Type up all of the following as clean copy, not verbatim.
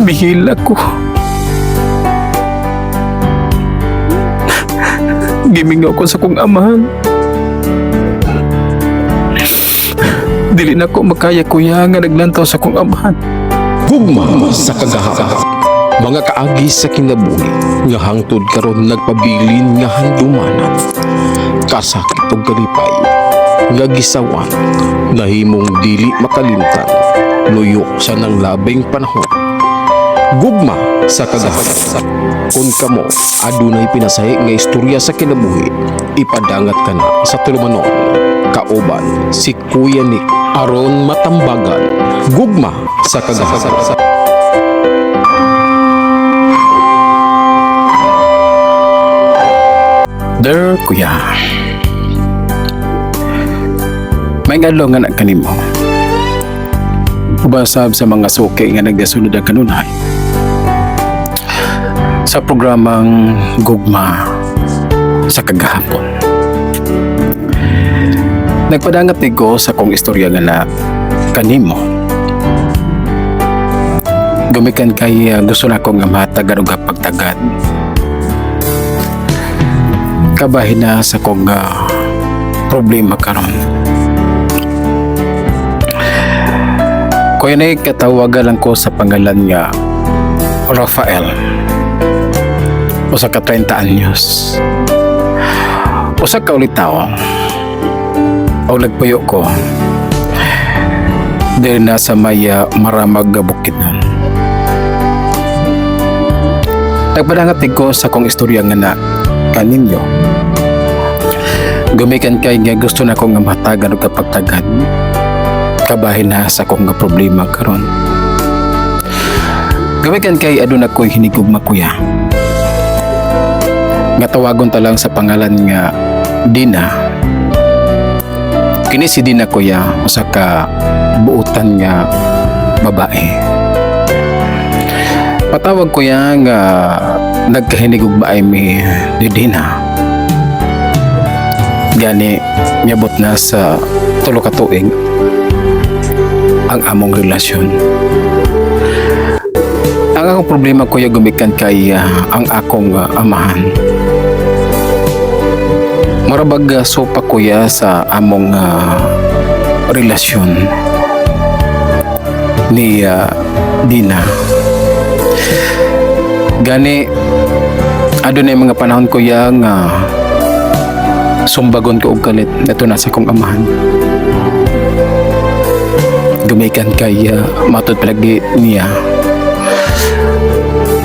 Mihila ko. Gimingaw ko sa kong amahan. Dili na ko makaya, kuya, nga naglantaw sa kong amahan. Gugma sa kagahapon. Mga kaagi sa kinabuhi nga hangtod karon nagpabilin nga handumanan. Kasakit og kalipay nga gisawan nahimong dili makalimtan luyok sa nang labing panahon. Gugma sa kagahapon. Kung kamo adunay pinasahi nga istorya sa kinabuhi, ipadangat ka na sa tulumanon. Kauban si Kuya Nick aron matambagan. Gugma sa kagahapon. There, kuya. May ngadlaw nga na kanimo. Ubasab sa mga suki nga nagdasunod ang kanunay sa programang Gugma sa Kagahapon. Nagpadangat ni ko sa kong istorya nga na kanimo. Gumikan kay gusto na ko nga matagad og pagtagad. Kabahin na sa kong problema karon. Kuya na katawagan lang ko sa pangalan nga Rafael. Usa ka 30 anyos. Usa ka ulitaw. O nagpuyo ko. Diri na sa may maramag nga bukid nun. Nagpadangat ko sa kong istorya nga na kaninyo. Gumikan kay nga gusto na kong nga matagan og kapagtagad. Kabahin na sa kong nga problema karon. Gumikan kay aduna ko'y hinigugma, kuya. Nga tawagon ta lang sa pangalan nga Dina. Kini si Dina, kuya, usa ka buutan nga babae. Patawag, kuya, nga nagkahinigugma ay mi ni Dina. Gani miabot na sa 3 ka tuig ang among relasyon. Ang akong problema, kuya, gumikan kay ang akong amahan. Murabag sopa, kuya, sa among relasyon ni Dina. Gani adunay mga panahon, kuya, nga sumbagon ko og kalit nato na sa akong amahan. Gumikan kay matod palagi niya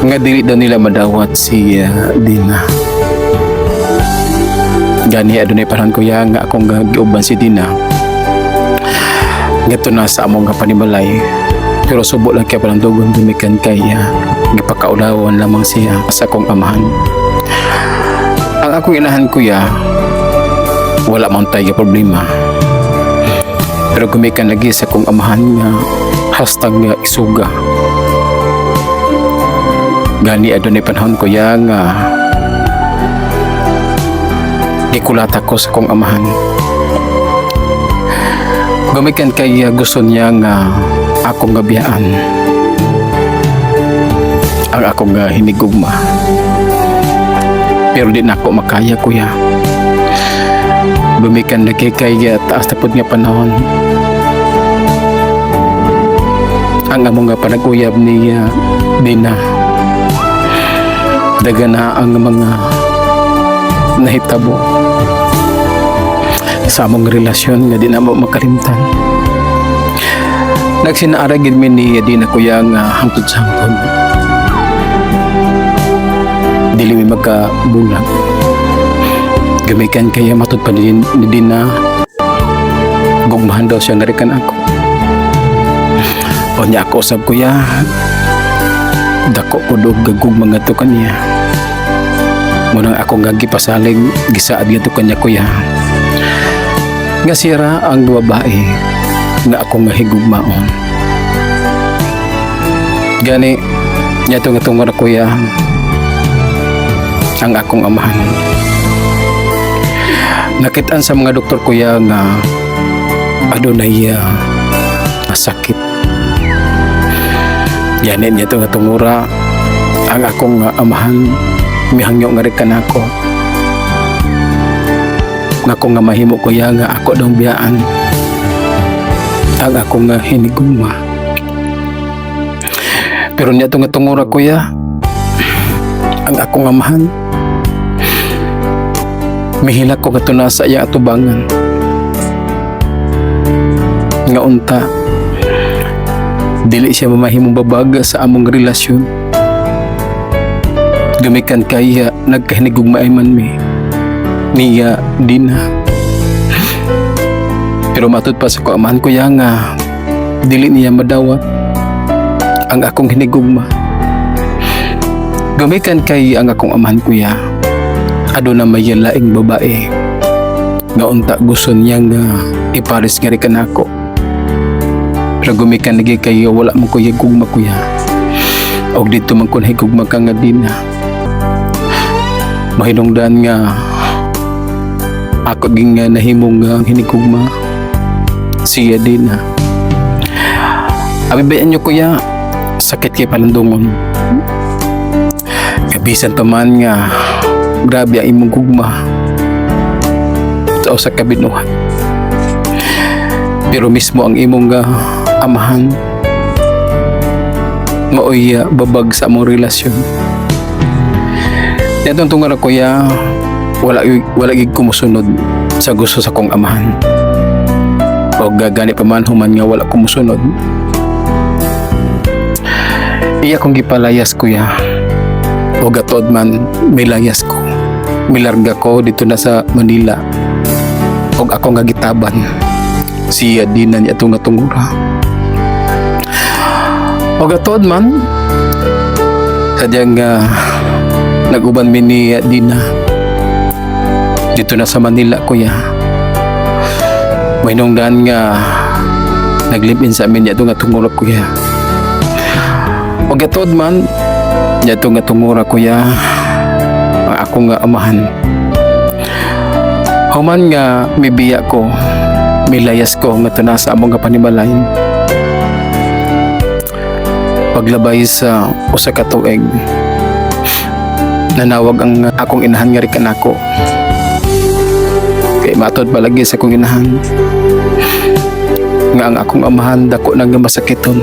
nga dili daw nila madawat si Dina. Gani adunay panahon, kuya, nga akong giuban si Dina ngadto na sa among nga panimalay, pero subo lang kay palandugon gumikan kay gipakaulawan lamang siya sa akong amahan. Ang akong inahan, kuya, wala man tayo problema. Pero gumikan lagi sa akong amahan nga #isuga. Gani adunay panahon, kuya, nga gikulata ko sa akong amahan. Gumikan kay gusto niya nga akong gabiyaan ang akong hinigugma. Pero di na ako makaya, kuya. Gumikan lagi kay taas na pud nga panahon ang among nga panag-uyab ni Dina. Daga na ang mga nahitabo sa among relasyon nga di na mo makalimtan. Nagsinaara gid mi ni Dina, kuya, nga hangtod sa hangtod dili mi magkabulag. Gamikan kaya matud pa ni Dina gugmahan daw siya nga rikan ako. O niya ako usab, kuya, dako ko og gagugma ngadto kaniya. Munang ako nga gipasalig gisaad ngadto kanya, kuya, nga sira ang babae nga ako nga higugmaon. Gani nya nga tungod, kuya, ang akong amahan nakitaan sa mga doktor, kuya, nga adunay sakit. Gani niya nga tungura, ang akong amahan mihangyo nga rin kanako nga kung nga mahimo ko ya nga ako daw biyaan ang akong nga hinigugma. Pero niya nga tungura, kuya, ang akong amahan mihilak ko kato sa iya atubangan nga unta dili siya mamahimong babag sa among relasyon, gumikan kay nagkahinigugmaay man mi niya Dina. Pero matud pa sa ko amahan ko ya nga dili niya madawat ang akong hinigugma, gumikan kay ang akong amahan, kuya, aduna may laing babae nga unta gusto niya nga ipares nga rin kanako. Pero gumikan lagi kay wala mo kuya gugma, kuya, og dito man kun higugma ka nga Dina, mahinungdan nga ako ging nga nahimong nga hinigugma siya Dina. Abi bayan nyo, kuya, sakit kay palandungon. Bisan pa man nga grabe ang imong gugma sa usa ka binuhat, pero mismo ang imong amahan maoy babag sa among relasyon. Yatong tungod, kuya, wala gid ko mosunod sa gusto sa kong amahan. O gagani pa man, human nga wala ko mosunod, iya kong gipalayas, kuya. O gatod man milayas ko, milarga ko dito na sa Manila og ako nga gitaban siya Dina niya nga tungura. O gatod man sadyang nag-uban mi ni Dina dito na sa Manila, kuya. May nungdan nga naglib-in sa amin niya nga tungura, kuya. O gatod man niya nga tungura, kuya, ang ako nga amahan, human nga mibiya ko, milayas ko nga na sa among nga panimalay, paglabay sa usa ka tuig, nanawag ang akong inahan nga rikan ako, kay matod palagi sa akong inahan nga ang akong amahan dako na nga masakiton.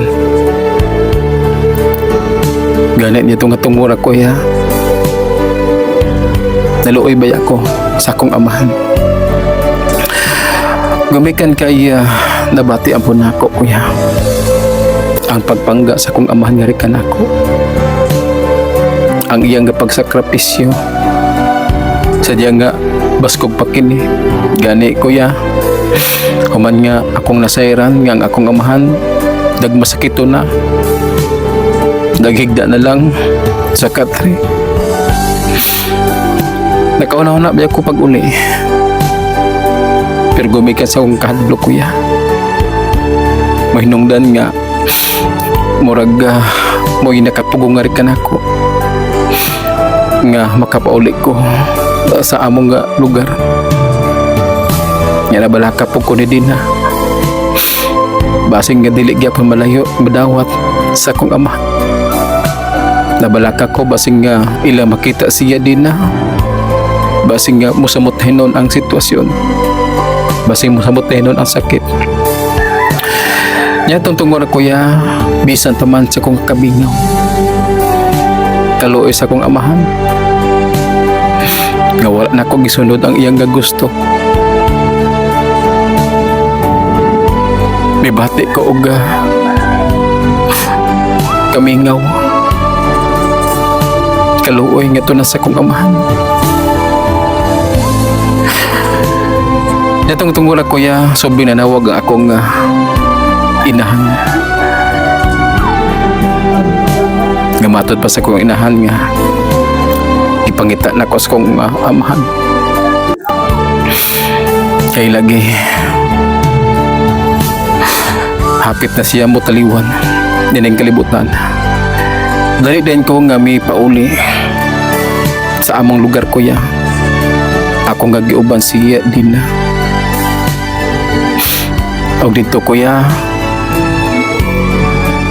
Ganit niya nga tungura, kuya, naluoy ba ako sa akong amahan, gumikan kay nabati ang punako, kuya, ang pagpangga sa akong amahan nga rikan ako, ang iyang nga pagsakripisyo. Sadya nga baskog pa kini. Gani, kuya, human nga akong nasayran nga ang akong amahan dagmasakito na, daghigda na lang sa katre, nakauna-una ba ako pag uli. Pero gumikan sa akong kahadlok, kuya, mahinungdan nga murag mo'y nakapugong nga rikan ako nga makapauli ko sa among nga lugar nga nabalaka po ko ni Dina, basing nga dili gyapon malayo madawat sa akong ama. Nabalaka ko basing nga ila makita siya Dina, basing nga musamot hinon ang sitwasyon, basing musamot hinon ang sakit niya. Tungtungod, kuya, bisan taman sa akong kabingaw, kaluoy sa akong amahan nga wala na ko gisunod ang iyang gusto, mibati ko og kamingaw, kaluoy nga na sa akong amahan. Natong tungod, kuya, sobrang nanawag ang akong inahan. Nga matod pa sa akong inahan nga ipangita na ko sa akong amahan. Kay lagi hapit na siya mo taliwan nining kalibutan. Dali din ko nga mi pauli sa among lugar, kuya. Ako nga giuban siya Dina. Og dito, kuya,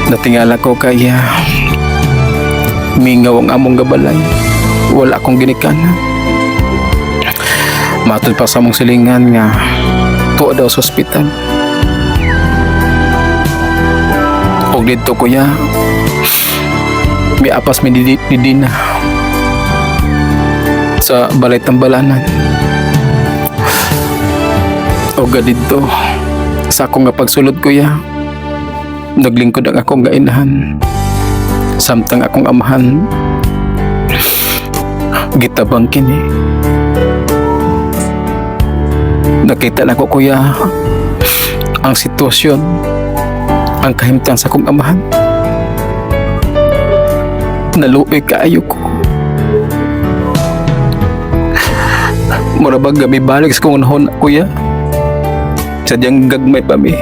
Natingala ko kaya mingaw ang among gabalay. Wala akong ginikanan. Matod pa sa among silingan nga tuwa daw sa ospital. Og didto, kuya, miapas mi ni Dina sa balay tambalanan. Og didto sa akong nga pagsulod, kuya, naglingkod ang akong gainahan samtang akong amahan gitabang kini. Nakita nako, kuya, ang sitwasyon, ang kahimtang sa akong amahan. Naluoy kaayo ko. Mura ba gabi balik sa kong unahon, kuya? Sadyang gagmay pa mi.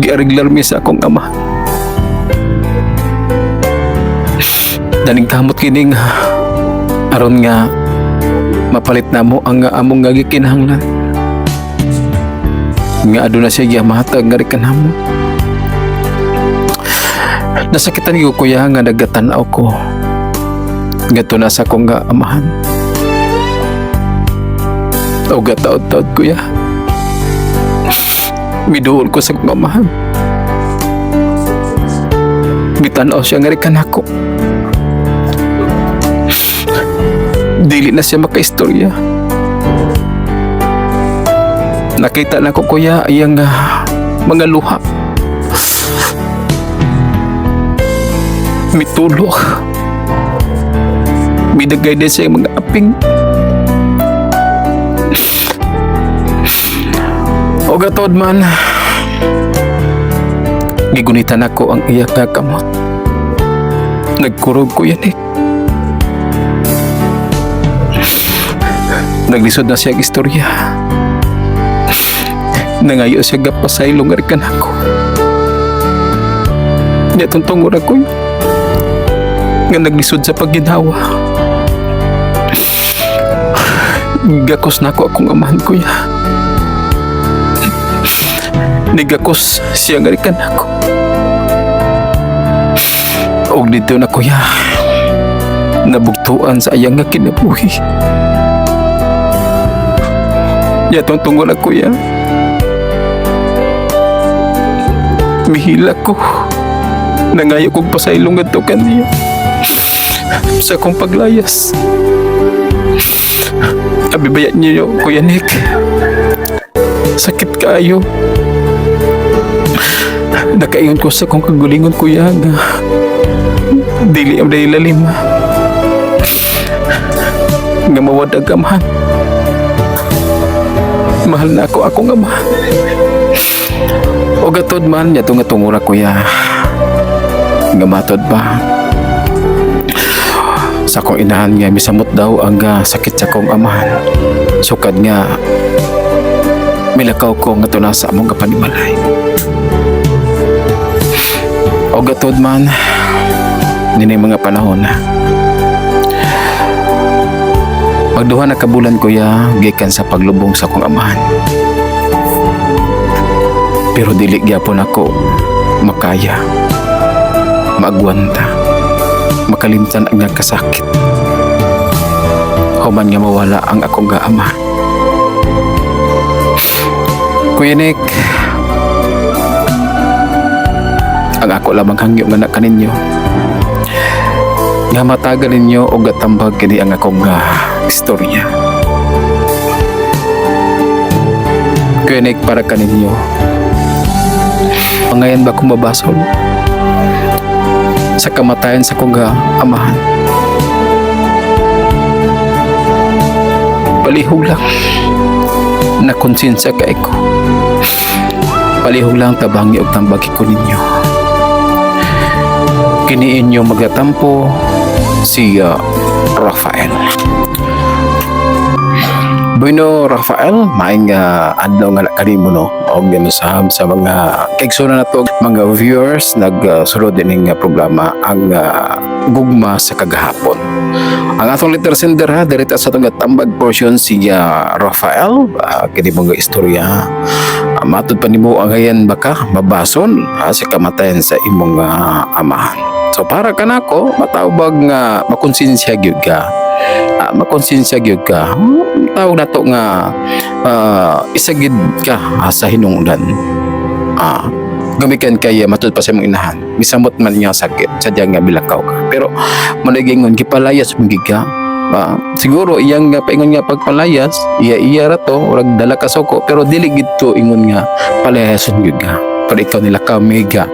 Giariglar mi sa akong ama. Daning kamot kining aron nga mapalit na mo ang among nga gikinahanglan. Nga aduna siya gimahatag nga rikan namo. Nasakitan ko, kuya, nga nagatan-aw ko ngadto na sa akong nga amahan. O gataod-taod, kuya. Miduol ko sa akong amahan. Mitanaw siya nga rikan ako. Dili na siya makaistorya. Nakita na ko, kuya, iyang mga luha. Mitulog. Midagay din siya mga aping. O gatod man, gigunitan ako ang iyak nga kamot. Nagkurog ko yan eh. Naglisod na siya ang istorya. Nangayo siya gapasaylo nga rikan ako. Niya tungtungor ako nga naglisod sa pagginhawa. Gakos na ako akong amahan, kuya. Nigakos siya nga rikan ako. Og dito na, kuya, nabugtuan sa ayang nga kinabuhi. Yatong tungol ako, kuya. Mihila ko. Nangayo kong pasaylong ngadto kaniya sa akong paglayas. Abibayat niyo, Kuya Nick. Sakit kaayo. Nakaingon ko sa akong kagulingon, kuya, nga dili ang dahil lalim nga mawad ang amahan. Mahal na ako akong ama. O gatod man, yato nga tungura, kuya, nga matod pa sa akong inahan nga misamot daw ang sakit sa akong amahan. Sukad nga milakaw ko nga tuna sa among kapanimalay. O gatod man, nini mga panahon na magduha na kabulan, kuya, gikan sa paglubong sa akong amahan. Pero dili gyapon ako makaya, maagwanta, makalimtan ang nga kasakit. Human nga mawala ang akong ga ama. Kuya Nick, ang ako lamang hangyo nga na kaninyo nga matagal ninyo og gatambag kini ang akong istorya. Kuya Nick, para kaninyo. Pangayan ba kung mabasol sa kamatayan sa kong amahan? Palihog lang na konsensya kay ko. Palihog lang tabangi og tambagi ko ninyo. Kini inyo magatampo si Rafael. Bueno, Rafael, maayong adlaw nga kanimo, no. Og sahab sa mga kaigsoon nato, mga viewers nagsulod uh, ining programa ang Gugma sa Kagahapon. Ang atong letter sender ha, direta sa atong tambag portion si Rafael, kini mga istorya. Matud pa nimo ang hayan baka mabason sa kamatayan sa imong amahan. So para kanako, matawag nga makonsensya gyud ka. Makonsensya gyud ka. Tawag nato nga isagid ka sa hinungdan. Gumikan kay matud pa sa imong inahan. Misamot man niya sakit sadya nga milakaw ka. Pero mo gingon gipalayas mo gid ka. Siguro iyang nga paingon nga pagpalayas, iya iya ra to, urag dala ka suko, pero dili gid to ingon nga palayason gyud ka. Pero ikaw nila ka mega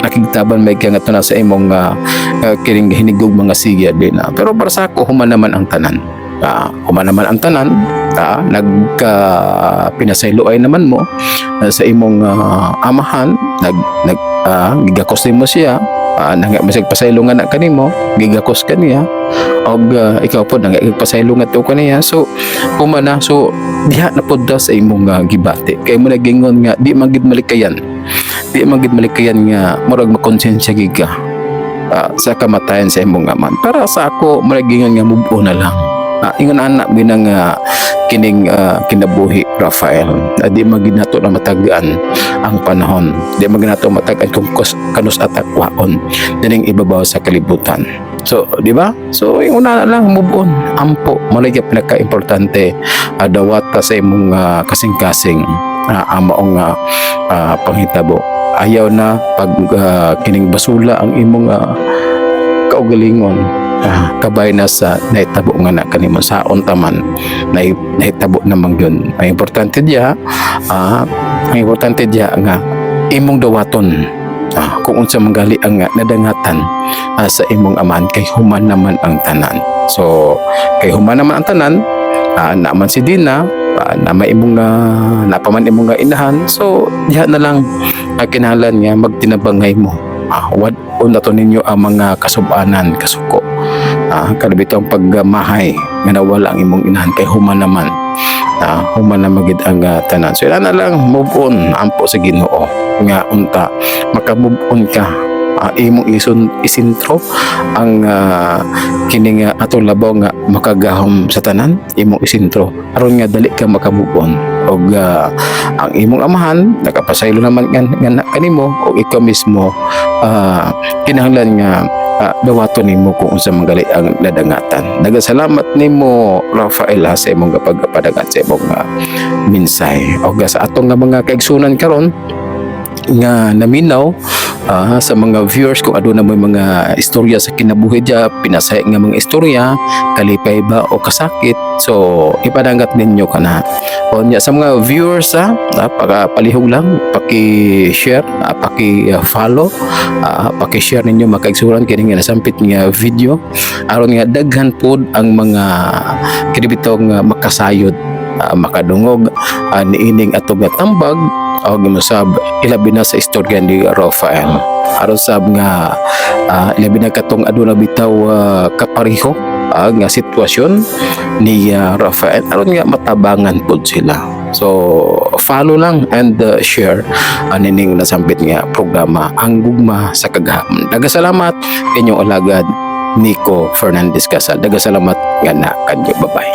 nakigtaban may nga to na sa imong kining hinigog mga siya din na. Pero para sa ako, human naman ang tanan. Human naman ang tanan, nagka pinasayloay naman mo sa imong amahan, nag nag gigakos nimo siya, nanga masig pasaylo nga na kanimo, gigakos kaniya og ikaw pod nanga pasaylo nga to kaniya. So human na, so diha na pod daw sa imong gibati kay mo nagingon nga di man gid malikayan, di man gid malikayan nga murag makonsensya gid ka sa kamatayan sa imong amahan. Para sa ako, murag gingon nga move on na lang. Ingon anak binang kining kinabuhi, Rafael. Di man gid nato na matagaan ang panahon. Di man gid nato matagaan kung kanus at akwaon dining ibabaw sa kalibutan. So, di ba? So, yung una na lang, move on. Ampo, mao lagi pinaka-importante, dawata sa imong kasing-kasing amaong panghitabo. Ayaw na pag kining basula ang imong kaugalingon. Kabay na sa nahitabo nga na kanimo sa untaman na nahitabo namang yun. Ang importante diya nga imong dawaton kung unsa manggali ang nadangatan sa imong amahan kay human naman ang tanan. So kay human naman ang tanan, naman si Dina, na may imong napaman imong nga inahan, so diha na lang kinahanglan nga magtinabangay mo. Wad na to ninyo ang mga kasubanan, kasuko. Kalabit ang pagmahay nga nawala ang imong inahan kay human naman. Human naman gid ang tanan. So ila na lang, move on, ampo sa Ginoo nga unta maka-move on ka. Imong ison isintro ang kini nga atong labaw nga makagahom sa tanan, imong isintro aron nga dali ka maka-move on og ang imong amahan nakapasaylo naman nga kanimo og ikaw mismo kinahanglan nga dawaton nimo kung unsa manggali ang nadangatan. Nagasalamat nimo, Rafael, ha, sa imong pagpadagat sa imong mensahe. Og sa atong nga mga kaigsunan karon nga naminaw, sa mga viewers, kung aduna mo mga istorya sa kinabuhi diya, pinasaya nga mga istorya, kalipay ba o kasakit, so ipadangat ninyo kana. O nya sa mga viewers, ha, palihog lang paki-share, paki-follow, paki-share ninyo, mga kaigsunan, kini nga nasampit nga video aron nga daghan pod ang mga kinibitong makasayod, makadungog niining atong nga tambag o gimusab ilabi na sa istorya ni Rafael, aron sab nga ilabi na katong aduna bitaw kapareho nga sitwasyon ni Rafael, aron nga matabangan pod sila. So follow lang and share nining nasampit nga programa, Ang Gugma sa Kagahapon. Daghang salamat, inyong alagad Nico Fernandez Casal. Daghang salamat nga na kanyo. Bye bye.